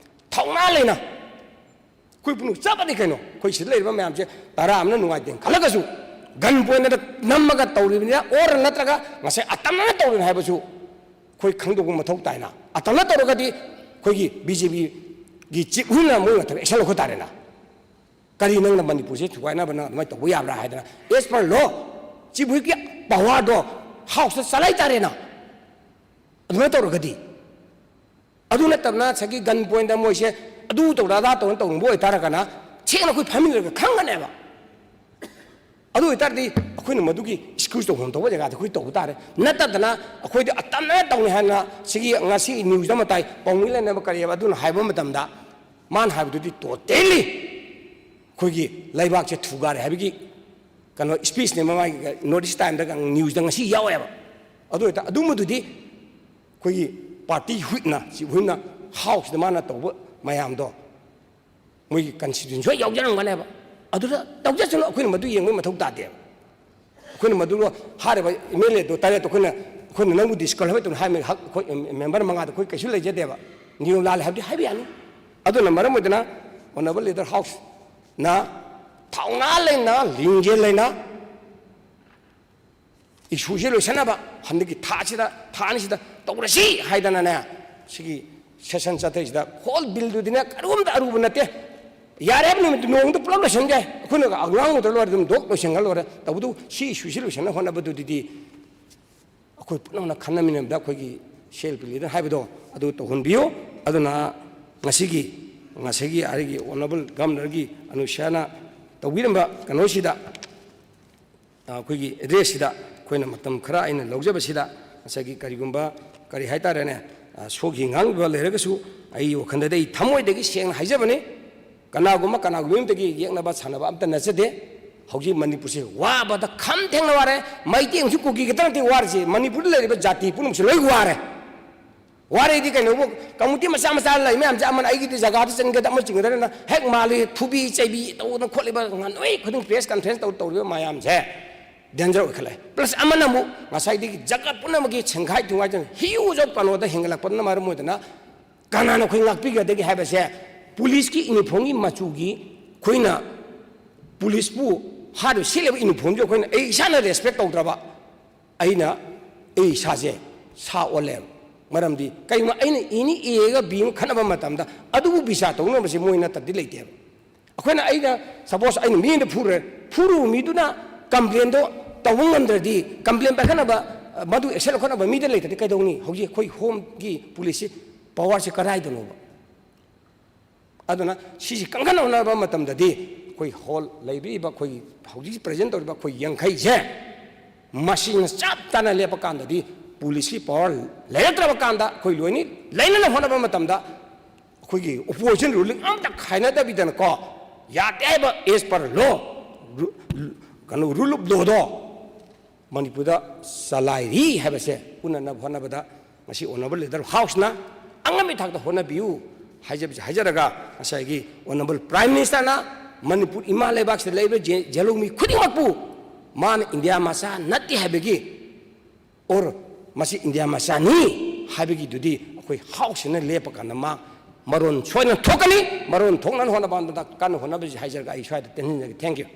ꯊꯧꯅꯥ ꯂꯩꯅ ꯑꯩꯈꯣꯏ ꯄꯨꯝꯅꯃꯛ ꯆꯞ ꯃꯥꯟꯅꯩ ꯀꯩꯅꯣ꯫ ꯑꯩꯈꯣꯏ ꯁꯤꯗ ꯂꯩꯔꯤꯕ ꯃꯌꯥꯝꯁꯦ ꯇꯔꯥ ꯑꯃꯅ ꯅꯨꯡꯉꯥꯏꯇꯦ ꯈꯜꯂꯒꯁꯨ gun pointꯗ ꯅꯝꯃꯒ ꯇꯧꯔꯤꯕꯅꯤꯅ or ꯅꯠꯇ꯭ꯔꯒ ꯉꯁꯥꯏ ꯑꯇꯝꯅꯅ ꯇꯧꯔꯤꯕꯅꯤ ꯍꯥꯏꯕꯁꯨ ꯑꯩꯈꯣꯏ ꯈꯪꯗꯣꯛꯄ ꯃꯊꯧ ꯇꯥꯏꯅ꯫ ꯑꯇꯝꯅ ꯇꯧꯔꯒꯗꯤ ꯑꯩꯈꯣꯏꯒꯤ BJPꯒꯤ chief ꯍꯨꯏꯅ ꯃꯣꯏ ꯃꯊꯛ action ꯂꯧꯈꯠ ꯇꯥꯔꯦꯅ꯫ ꯀꯔꯤ ꯅꯪꯅ ꯃꯅꯤꯄꯨꯔꯁꯦ ꯊꯨꯒꯥꯏꯅꯕ ꯅꯪ ꯑꯗꯨꯃꯥꯏꯅ ꯇꯧꯕ ꯌꯥꯕ꯭ꯔꯥ ꯍꯥꯏꯗꯅ as per law chief ꯍꯨꯏꯒꯤ powerꯗꯣ Houseꯇ ꯆꯂꯥꯏ ꯇꯥꯔꯦꯅ꯫ ꯑꯗꯨꯃꯥꯏꯅ ꯇꯧꯔꯒꯗꯤ ꯑꯗꯨ ꯅꯠꯇꯕꯅ ꯉꯁꯥꯏꯒꯤ gun pointꯗ ꯃꯣꯏꯁꯦ ꯑꯗꯨ ꯇꯧꯔ ꯑꯗꯥ ꯇꯧꯔ ꯇꯧꯔꯝꯕ ꯑꯣꯏꯇꯥꯔꯒꯅ ꯁꯦꯡꯅ ꯑꯩꯈꯣꯏ ꯐꯝꯃꯤꯟꯅꯔꯒ ꯈꯪꯒꯅꯦꯕ꯫ ꯑꯗꯨ ꯑꯣꯏꯇꯥꯔꯗꯤ ꯑꯩꯈꯣꯏꯅ ꯃꯗꯨꯒꯤ excuse ꯇꯧꯐꯝ ꯊꯣꯛꯄ ꯖꯒꯥꯗ ꯑꯩꯈꯣꯏ ꯇꯧꯕ ꯇꯥꯔꯦ꯫ ꯅꯠꯇꯗꯅ ꯑꯩꯈꯣꯏꯗꯤ ꯑꯇꯝꯅꯅ ꯇꯧꯅꯤ ꯍꯥꯏꯅ ꯁꯤꯒꯤ ꯉꯁꯤ newsꯇ ꯑꯃ ꯇꯥꯏ, ꯄꯥꯎꯃꯤ ꯂꯩꯅꯕ ꯀꯔꯤ ꯍꯥꯏꯕ ꯑꯗꯨꯅ ꯍꯥꯏꯕ ꯃꯇꯝꯗ ꯃꯥꯅ ꯍꯥꯏꯕꯗꯨꯗꯤ totally ꯑꯩꯈꯣꯏꯒꯤ ꯂꯩꯕꯥꯛꯁꯦ ꯊꯨꯒꯥꯏꯔꯦ ꯍꯥꯏꯕꯒꯤ ꯀꯩꯅꯣ speechꯅꯦ, ꯃꯃꯥꯡꯒꯤ North East Timesꯗ newsꯇ ꯉꯁꯤ ꯌꯥꯎꯋꯦꯕ꯫ ꯑꯗꯨ ꯑꯣꯏꯇꯥ ꯑꯗꯨꯝꯕꯗꯨꯗꯤ ꯑꯩꯈꯣꯏꯒꯤ party ꯍꯨꯏꯠꯅ, chief ꯍꯨꯏꯠꯅ Houseꯇ ꯃꯥꯅ ꯇꯧꯕ ꯃꯌꯥꯝꯗꯣ ꯃꯣꯏꯒꯤ constitution ꯁꯣꯏ ꯌꯥꯎꯖꯔꯝꯒꯅꯦꯕ꯫ ꯑꯗꯨꯗ ꯇꯧꯖꯁꯅꯨ, ꯑꯩꯈꯣꯏꯅ ꯃꯗꯨ ꯌꯦꯡꯕꯒꯤ ꯃꯊꯧ ꯇꯥꯗꯦꯕ꯫ ꯑꯩꯈꯣꯏꯅ ꯃꯗꯨ ꯍꯥꯏꯔꯤꯕ ꯑꯦꯝ ꯑꯦꯜ ꯑꯦꯗꯣ ꯇꯔꯦꯠꯇꯣ ꯑꯩꯈꯣꯏꯅ, ꯑꯩꯈꯣꯏꯅ ꯅꯪꯕꯨ ꯗꯤꯁꯀ꯭ꯋꯥꯂꯤꯐꯥꯏ ꯇꯧꯅꯤ ꯍꯥꯏꯕꯒꯤ ꯍꯛ ꯑꯩꯈꯣꯏ ꯃꯦꯝꯕꯔ ꯃꯉꯥꯗ ꯑꯩꯈꯣꯏ ꯀꯩꯁꯨ ꯂꯩꯖꯗꯦꯕ꯫ ꯅꯤꯌꯣꯝ ꯂꯥꯜꯂꯦ ꯍꯥꯏꯕꯗꯤ ꯍꯥꯏꯕ ꯌꯥꯅꯤ꯫ ꯑꯗꯨꯅ ꯃꯔꯝ ꯑꯣꯏꯗꯅ Honourable Leader Houseꯅ ꯊꯧꯅꯥ ꯂꯩꯅ, ꯂꯤꯡꯖꯦꯜ ꯂꯩꯅ ꯏꯁꯨꯁꯤ ꯂꯣꯏꯁꯤꯟꯅꯕ ꯍꯟꯗꯛꯀꯤ ꯊꯥꯁꯤꯗ, ꯊꯥ ꯑꯅꯤꯁꯤꯗ ꯇꯧꯔꯁꯤ ꯍꯥꯏꯗꯅꯅꯦ, ꯁꯤꯒꯤ ꯁꯦꯁꯟ ꯆꯠꯊꯔꯤꯁꯤꯗ, ꯍꯣꯜ ꯕꯤꯜꯗꯨꯗꯤꯅꯦ ꯀꯔꯤꯒꯨꯝꯇ ꯑꯔꯨꯕ ꯅꯠꯇꯦ꯫ ꯌꯥꯔꯦ ꯍꯥꯏꯕ ꯅꯨꯃꯤꯠꯇꯨ ꯅꯣꯡꯃꯗ ꯄꯨꯂꯞ ꯂꯣꯏꯁꯤꯟꯒꯦ, ꯑꯩꯈꯣꯏꯅ ꯑꯉꯥꯡ ꯑꯣꯏꯗ꯭ꯔ ꯂꯣꯏꯔꯦ, ꯑꯗꯨꯝ ꯗꯣꯛ ꯂꯣꯏꯁꯤꯟꯈ꯭ꯔ ꯂꯣꯏꯔꯦ꯫ ꯇꯧꯕꯇꯕꯨ ꯁꯤ ꯏꯁꯨꯁꯤ ꯂꯣꯏꯁꯤꯟꯅ ꯍꯣꯠꯅꯕꯗꯨꯗꯤ ꯑꯩꯈꯣꯏ ꯄꯨꯝꯅꯃꯛꯅ ꯈꯟꯅꯃꯤꯟꯅꯕꯗ ꯑꯩꯈꯣꯏꯒꯤ ꯁꯤ ꯑꯦꯜ ꯄꯤ ꯂꯤꯗꯔ ꯍꯥꯏꯕꯗꯣ ꯑꯗꯨ ꯇꯧꯍꯟꯕꯤꯌꯨ꯫ ꯑꯗꯨꯅ ꯉꯁꯤꯒꯤ, ꯉꯁꯤꯒꯤ ꯑꯩꯒꯤ Honourable Governorꯒꯤ ꯑꯅꯨꯁ꯭ꯌꯥꯅ ꯇꯧꯕꯤꯔꯝꯕ ꯀꯩꯅꯣꯁꯤꯗ, ꯑꯩꯈꯣꯏꯒꯤ ꯑꯦꯗ꯭ꯔꯦꯁꯁꯤꯗ ꯑꯩꯈꯣꯏꯅ ꯃꯇꯝ ꯈꯔ ꯑꯩꯅ ꯂꯧꯖꯕꯁꯤꯗ, ꯉꯁꯥꯏꯒꯤ ꯀꯔꯤꯒꯨꯝꯕ, ꯀꯔꯤ ꯍꯥꯏꯇꯥꯔꯦꯅꯦ, ꯁꯣꯛꯈꯤ ꯉꯥꯡꯈꯤꯕ ꯂꯩꯔꯒꯁꯨ ꯑꯩꯒꯤ ꯋꯥꯈꯜꯗꯗꯤ ꯑꯩ ꯊꯃꯣꯏꯗꯒꯤ ꯁꯦꯡꯅ ꯍꯥꯏꯖꯕꯅꯤ꯫ ꯀꯅꯥꯒꯨꯝꯕ, ꯀꯅꯥꯒꯨꯝꯕ ꯑꯃꯗꯒꯤ ꯌꯦꯛꯅꯕ ꯁꯥꯟꯅꯕ ꯑꯝꯇ ꯅꯠꯆꯗꯦ꯫ ꯍꯧꯖꯤꯛ ꯃꯅꯤꯄꯨꯔꯁꯦ ꯋꯥꯕꯗ ꯈꯝ ꯊꯦꯡꯅ ꯋꯥꯔꯦ꯫ ꯃꯩꯇꯩ ꯑꯃꯁꯨꯡ ꯀꯨꯀꯤ ꯈꯛꯇ ꯅꯠꯇꯦ ꯋꯥꯔꯤꯁꯦ, ꯃꯅꯤꯄꯨꯔꯗ ꯂꯩꯔꯤꯕ ꯖꯥꯇꯤ ꯄꯨꯝꯅꯃꯛꯁꯦ ꯂꯣꯏ ꯋꯥꯔꯦ꯫ ꯋꯥꯔꯦꯗꯤ ꯀꯩꯅꯣꯕꯨ, ꯀꯃꯨꯅꯤꯇꯤ ꯃꯆꯥ ꯃꯆꯥ ꯂꯩ ꯃꯌꯥꯝꯁꯦ, ꯑꯃꯅ ꯑꯩꯒꯤꯗꯤ ꯖꯒꯥꯗ ꯆꯟꯒꯗ, ꯑꯃ ꯆꯤꯡꯒꯗꯅ ꯍꯦꯛ ꯃꯥꯜꯂꯤ, ꯐꯨꯕꯤ ꯆꯩꯕꯤ ꯇꯧꯗꯅ ꯈꯣꯠꯂꯤꯕ ꯉꯥꯟꯅꯣꯏ ꯈꯨꯗꯤꯡ ꯄ꯭ꯔꯦꯁ ꯀꯟꯐꯔꯦꯟꯁ ꯇꯧ ꯇꯧꯔꯤꯕ ꯃꯌꯥꯝꯁꯦ ꯗꯦꯟꯖꯔ ꯑꯣꯏꯈꯠꯂꯛꯑꯦ꯫ ꯄ꯭ꯂꯁ ꯑꯃꯅ ꯑꯃꯨꯛ ꯉꯁꯥꯏꯗꯒꯤ ꯖꯒꯥ ꯄꯨꯝꯅꯃꯛꯀꯤ ꯁꯦꯡꯈꯥꯏ ꯇꯨꯡꯈꯥꯏꯗꯅ ꯍ꯭ꯌꯨꯖ ꯑꯣꯐ ꯀꯩꯅꯣꯗ ꯍꯦꯟꯒꯠꯂꯛꯄꯅ ꯃꯔꯝ ꯑꯣꯏꯗꯅ ꯀꯅꯥꯅ ꯑꯩꯈꯣꯏ ꯉꯥꯛꯄꯤꯒꯗꯒꯦ ꯍꯥꯏꯕꯁꯦ, ꯄꯨꯂꯤꯁꯀꯤ ꯌꯨꯅꯤꯐꯣꯔꯝꯒꯤ ꯃꯆꯨꯒꯤ ꯑꯩꯈꯣꯏꯅ ꯄꯨꯂꯤꯁꯄꯨ ꯍꯥꯏꯔꯤꯕ ꯁꯦꯠꯂꯤꯕ ꯌꯨꯅꯤꯐꯣꯔꯝꯁꯦ ꯑꯩꯈꯣꯏꯅ ꯑꯩ ꯏꯁꯥꯅ ꯔꯦꯁꯄꯦꯛ ꯇꯧꯗ꯭ꯔꯕ, ꯑꯩꯅ ꯑꯩ ꯏꯁꯥꯁꯦ ꯁꯥ ꯑꯣꯜꯂꯦꯕ꯫ ꯃꯔꯝꯗꯤ ꯀꯩꯒꯨꯝꯕ ꯑꯩꯅ ꯏꯅꯤ ꯑꯦꯒ ꯕꯤ ꯑꯃ ꯈꯠꯅꯕ ꯃꯇꯝꯗ ꯑꯗꯨꯕꯨ ꯕꯤꯆꯥꯔ ꯇꯧꯅꯕꯁꯦ ꯃꯣꯏ ꯅꯠꯇꯗꯤ ꯂꯩꯇꯦꯕ꯫ ꯑꯩꯈꯣꯏꯅ, ꯑꯩꯅ ꯁꯄꯣꯁ ꯑꯩꯅ ꯃꯤ ꯑꯃꯗ ꯐꯨꯔꯨꯔꯦ, ꯐꯨꯔꯨꯕ ꯃꯤꯗꯨꯅ ꯀꯝꯄ꯭ꯂꯦꯟꯗꯣ ꯇꯧꯕ ꯉꯝꯗ꯭ꯔꯗꯤ, ꯀꯝꯄ꯭ꯂꯦꯟ ꯄꯥꯏꯈꯠꯅꯕ, ꯃꯗꯨ ꯑꯦꯛꯁꯟ ꯂꯧꯈꯠꯅꯕ ꯃꯤꯗ ꯂꯩꯇ꯭ꯔꯗꯤ ꯀꯩꯗꯧꯅꯤ? ꯍꯧꯖꯤꯛ ꯑꯩꯈꯣꯏ ꯍꯣꯝꯒꯤ ꯄꯨꯂꯤꯁꯁꯤ ꯄꯋꯥꯔꯁꯤ ꯀꯗꯥꯏꯗꯅꯣꯕ? ꯑꯗꯨꯅ ꯁꯤꯁꯤ ꯀꯟꯈꯠꯅꯕ ꯍꯣꯠꯅꯕ ꯃꯇꯝꯗꯗꯤ ꯑꯩꯈꯣꯏ ꯍꯣꯜ ꯂꯩꯕꯤꯔꯤꯕ, ꯑꯩꯈꯣꯏꯒꯤ ꯍꯧꯖꯤꯛ ꯄ꯭ꯔꯖꯦꯟ ꯇꯧꯔꯤꯕ ꯑꯩꯈꯣꯏ ꯌꯥꯡꯈꯩꯁꯦ, ꯃꯁꯤꯅ ꯆꯞ ꯆꯥꯅ ꯂꯦꯞꯄ ꯀꯥꯟꯗꯗꯤ, ꯄꯨꯂꯤꯁꯀꯤ ꯄꯋꯥꯔ ꯂꯩꯔꯛꯇ꯭ꯔꯕ ꯀꯥꯟꯗ ꯑꯩꯈꯣꯏ ꯂꯣꯏꯅ ꯂꯩꯅꯅꯕ ꯍꯣꯠꯅꯕ ꯃꯇꯝꯗ ꯑꯩꯈꯣꯏꯒꯤ ꯑꯣꯄꯣꯖꯤꯁꯟ ꯔꯨꯂꯤꯡ ꯑꯝꯇ ꯈꯥꯏꯅꯗꯕꯤꯗꯅꯀꯣ, ꯌꯥꯗꯦ ꯍꯥꯏꯕ as per law, ꯀꯩꯅꯣ, rule of lawꯗꯣ ꯃꯅꯤꯄꯨꯔꯗ ꯆꯂꯥꯏꯔꯤ ꯍꯥꯏꯕꯁꯦ ꯎꯅꯅꯕ ꯍꯣꯠꯅꯕꯗ ꯉꯁꯤ Honourable Leader Houseꯅ ꯑꯉꯝꯕ ꯊꯥꯛꯇ ꯍꯣꯠꯅꯕꯤꯌꯨ ꯍꯥꯏꯖꯕꯁꯦ ꯍꯥꯏꯖꯔꯒ, ꯉꯁꯥꯏꯒꯤ Honourable Prime Ministerꯅ ꯃꯅꯤꯄꯨꯔ ꯏꯃꯥ ꯂꯩꯕꯥꯛꯁꯤꯗ ꯂꯩꯔꯤꯕ ꯖꯦ-, ꯖꯦꯂꯧꯃꯤ ꯈꯨꯗꯤꯡꯃꯛꯄꯨ ꯃꯥꯅ ꯏꯟꯗꯤꯌꯥ ꯃꯆꯥ ꯅꯠꯇꯦ ꯍꯥꯏꯕꯒꯤ, ꯑꯣꯔ ꯃꯁꯤ ꯏꯟꯗꯤꯌꯥ ꯃꯆꯥꯅꯤ ꯍꯥꯏꯕꯒꯤꯗꯨꯗꯤ ꯑꯩꯈꯣꯏ ꯍꯥꯎꯁꯁꯤꯅ ꯂꯦꯞꯄ ꯀꯥꯟꯗ ꯃꯥ ꯃꯔꯣꯟ ꯁꯣꯏꯗꯅ ꯊꯣꯛꯀꯅꯤ꯫ ꯃꯔꯣꯟ ꯊꯣꯛꯅꯅ ꯍꯣꯠꯅꯕ ꯀꯟꯅ ꯍꯣꯠꯅꯕꯁꯤ ꯍꯥꯏꯖꯔꯒ ꯑꯩ ꯁ꯭ꯋꯥꯏꯗ ꯇꯦꯟꯁꯤꯟꯖꯒꯦ꯫ Thank you꯫